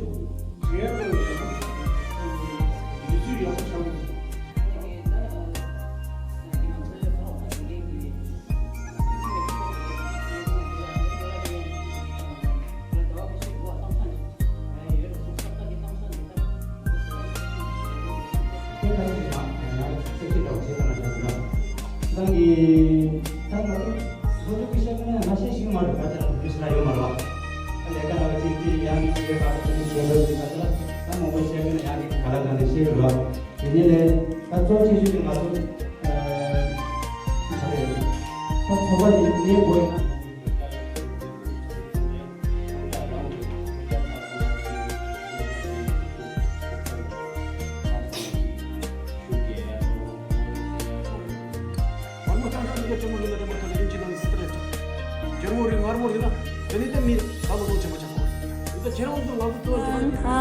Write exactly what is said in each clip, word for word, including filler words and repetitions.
བྱུང་། ངའི་ཐོག་ནས་ཡག་པོ་བྱུང་། ཡུལ་ཚུལ་ཡག་པོ་ཆགས་འདུག། ཁྱེད་ཁ་ཤས་ལ་ཡང་ཡང་ ཁྱེད་རང་གིས་ད་ང་ཚོ་ཚོགས་ཆུང་གི་བཤད་ཁན་ང་ཤེས་ཤེས་མ་རེད། ད་ལྟ་ང་ཚོ་ཤེས་ཡོད་མ་རེད་བ། ད་ལས་ཀ་ལ་ཅིག་ཅིག་ཡང་ཅིག་ཅིག་ད་ལྟ་ཅིག་བྱེད་དགོས་ཅིག་ད་ལྟ་ད་མང་པོ་བཤད་ཁན་ཡང་ཅིག་ག་ལ་ག་ལ་ཤེས་རེད་བ། དེ་ནས་ལས་ད་གཙོ་ཆེ་ཤོས་དེ་ང་ཚོ་ཨ་ད་ཚོགས་པ་ནས་གནས་དགོས་ཡིན་ན།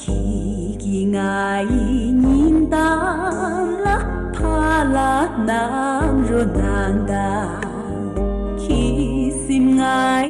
ཁྱེད་ཀྱིས་ང་ཡི་སྙིང་གཏམ་ལ་ཕར་ལ་གནང་རོགས་གནང་དང་